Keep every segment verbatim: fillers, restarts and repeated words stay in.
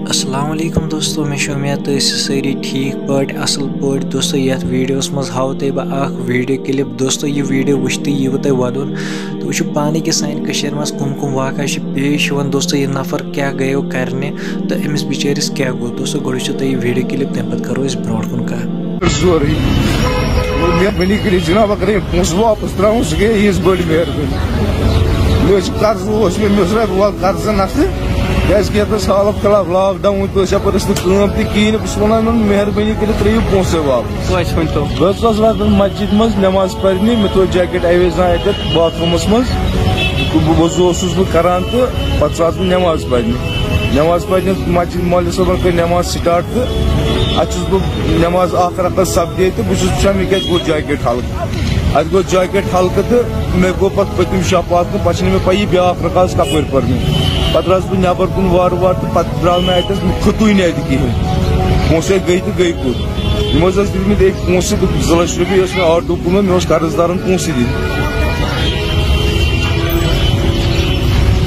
السلام علیکم دوستو، مےٚ چھِ اُمید تُہۍ ٲسِو سٲری ٹھیٖک پٲٹھۍ، اَصٕل پٲٹھۍ۔ دوستو، یَتھ ویٖڈیوَس منٛز ہاوو تۄہہِ بہٕ اَکھ ویٖڈیو کِلِپ۔ دوستو، یہِ ویٖڈیو وٕچھتٕے یِیِوٕ تۄہہِ وَدُن۔ تُہۍ وٕچھِو پانَے کہِ سانہِ کٔشیٖرِ منٛز کٕم کٕم واقعہ چھِ پیش یِوان۔ دوستو، یہِ نفر کیٛاہ گٔیو کَرنہِ تہٕ أمِس بِچٲرِس کیٛاہ گوٚو؟ دوستو، گۄڈٕ وٕچھِو تُہۍ یہِ ویٖڈیو کِلِپ، تَمہِ پَتہٕ کَرو أسۍ برونٛٹھ کُن کَتھ۔ سورُے۔ مہربٲنی کٔرِتھ جناب، اگر یِم پونٛسہٕ واپس ترٛاوُن، سُہ گٔیے یِژھ بٔڑ مہربٲنی۔ مےٚ ٲسۍ قرضہٕ اوس مےٚ، مےٚ اوس رۄپیہِ وَل قرضہٕ نَکھٕ، کیٛازِکہِ یَتھ ٲس حالت خراب، لاک ڈاوُن تہِ اوس، یَپٲرۍ ٲس نہٕ کٲم تہِ کِہیٖنۍ۔ بہٕ چھُس وَنان یِمَن، مہربٲنی کٔرِتھ ترٛٲیِو پونٛسَے واپس۔ توتہِ ؤنۍ تو۔ بہٕ حظ اوسُس واتان مسجد منٛز نٮ۪ماز پَرنہِ، مےٚ ترٛوو جیکٹ اوے زَن اَتٮ۪تھ باتھ روٗمَس منٛز۔ بہٕ، بہٕ وضوٗ اوسُس بہٕ کَران تہٕ پَتہٕ ژاس بہٕ نٮ۪ماز پَرنہِ۔ نٮ۪ماز پَرنہِ مسجد مولوی صٲبَن کٔر نٮ۪ماز سٹارٹ تہٕ اَتہِ چھُس بہٕ نٮ۪ماز اَکھ رکعت سَپدے تہٕ بہٕ چھُس وٕچھان مےٚ کیٛازِ گوٚو جیکٹ ہلکہٕ۔ اَتہِ گوٚو جیکٹ ہلکہٕ تہٕ مےٚ گوٚو پَتہٕ پٔتِم شَف واتنہٕ، پَتہٕ چھِنہٕ مےٚ پَیی بیٛاکھ رکعت ٲس کَپٲرۍ پٔرمٕژ۔ پَتہٕ درٛاس بہٕ نٮ۪بَر کُن وارٕ وارٕ تہٕ پَتہٕ درٛاو نہٕ اَتہِ، مےٚ کھوٚتُے نہٕ اَتہِ کِہیٖنۍ۔ پونٛسَے گٔے تہٕ گٔے کوٚت؟ یِم حظ ٲسۍ دِتمٕتۍ أکۍ پونٛسہٕ، زٕ لَچھ رۄپیہِ ٲسۍ مےٚ آٹو کوٚرمُت، مےٚ اوس قرض دارَن پونٛسہٕ دِنۍ۔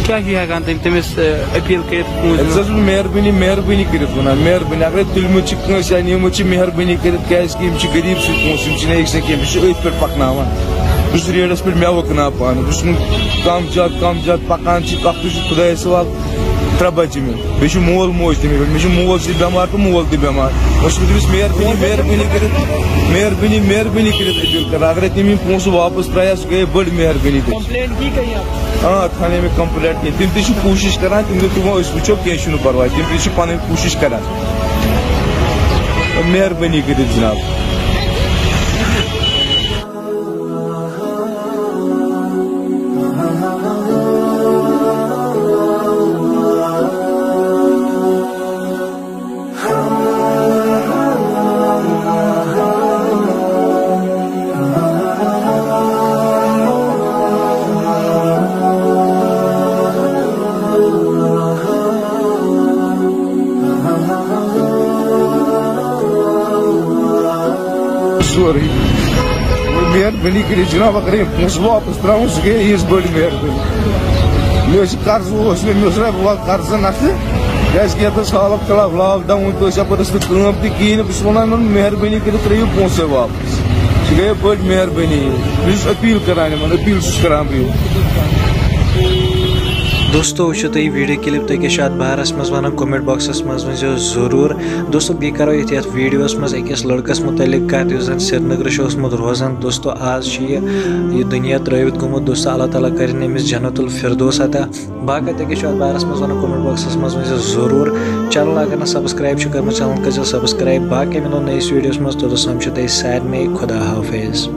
کیٛاہ چھُ ہٮ۪کان تٔمۍ، تٔمِس، ٲ، اپیٖل کٔرِتھ پونٛسہٕ أمِس دِنُک؟ حظ چھُس بہٕ مہربٲنی، مہربٲنی کٔرِتھ وَنان، مہربٲنی۔ اگرے تُلمٕتۍ چھِ کٲنٛسہِ یا نِمٕتۍ چھِ، مہربٲنی کٔرِتھ، کیٛازِکہِ یِم چھِ غریٖب سٕنٛدۍ پونٛسہٕ، یِم چھِنہٕ أکۍ سٕنٛدۍ کینٛہہ، یِم چھِ أتھۍ پٮ۪ٹھ پَکناوان۔ بہٕ چھُس ریڈَس پٮ۪ٹھ مٮ۪وٕ کٕنان پانہٕ، بہٕ چھُس نہٕ کَم زیادٕ، کَم زیادٕ پَکان چھِ، اَکھ تُہۍ چھِو خۄدایَس حوالہٕ۔ ترٛےٚ بَچہِ مےٚ، بیٚیہِ چھُ مول موج تہِ مےٚ، مےٚ چھُ مول تہِ بٮ۪مار تہٕ مول تہِ بٮ۪مار۔ وۄنۍ چھُس بہٕ تٔمِس مہربٲنی، مہربٲنی کٔرِتھ، مہربٲنی، مہربٲنی کٔرِتھ اپیٖل کران، اگر تٔمۍ یِم پونٛسہٕ واپس ترٛایہِ ہا، سُہ گٔیے بٔڑ مہربٲنی تٔمِس۔ کمپلینٹ کی کہیں آپ؟ آ، تھانے مےٚ کمپلینٹ کینٛہہ، تِم تہِ چھِ کوٗشِش کران، تِم دوٚپ تِمو أسۍ وٕچھو، کینٛہہ چھُنہٕ پرواے، تِم تہِ چھِ پنٕنۍ کوٗشِش کران۔ مہربٲنی کٔرِتھ جناب۔ سورُے۔ مہربٲنی کٔرِتھ جناب، اگر یِم پونٛسہٕ واپس ترٛاوُن، سُہ گٔیے یِژھ بٔڑ مہربٲنی۔ مےٚ ٲسۍ قرضہٕ اوس مےٚ، مےٚ اوس رۄپیہِ وَل قرضہٕ نَکھٕ، کیٛازِکہِ یَتھ ٲس حالت خراب، لاک ڈاوُن تہِ اوس، یَپٲرۍ ٲس نہٕ کٲم تہِ کِہیٖنۍ۔ بہٕ چھُس وَنان یِمَن، مہربٲنی کٔرِتھ ترٛٲیِو پونٛسَے واپس۔ سُہ گٔیے بٔڑ مہربٲنی۔ بہٕ چھُس اپیٖل کران یِمَن، اپیٖل چھُس کران بہٕ یِمَن۔ دوستو، وٕچھِو تُہۍ یہِ ویٖڈیو کِلِپ، تُہۍ کیٛاہ چھِو اَتھ بارَس منٛز وَنان؟ کمنٹ باکسَس منٛز ؤنۍزیو ضروٗر۔ دوستو، بیٚیہِ کَرو ییٚتہِ یَتھ ویٖڈیوَس منٛز أکِس لٔڑکَس مُتعلِق کَتھ، یُس زَن سرینگرٕ چھُ اوسمُت روزان۔ دوستو، آز چھُ یہِ، یہِ دُنیا ترٛٲوِتھ گوٚمُت۔ دوستو، اللہ تعالیٰ کٔرِنۍ أمِس جنت الفردوس عطا۔ باقٕے تُہۍ کیٛاہ چھِو اَتھ بارَس منٛز وَنان؟ کمنٹ باکسَس منٛز ؤنۍزیو ضروٗر۔ چینل اگر نہٕ سبسکرائب چھُ کٔرمٕژ، چینل کٔرۍزیو سبسکرائب۔ باقٕے مِلو نٔیِس ویٖڈیوَس منٛز، توٚتَس تام چھُ تۄہہِ سارنٕے خدا حافظ۔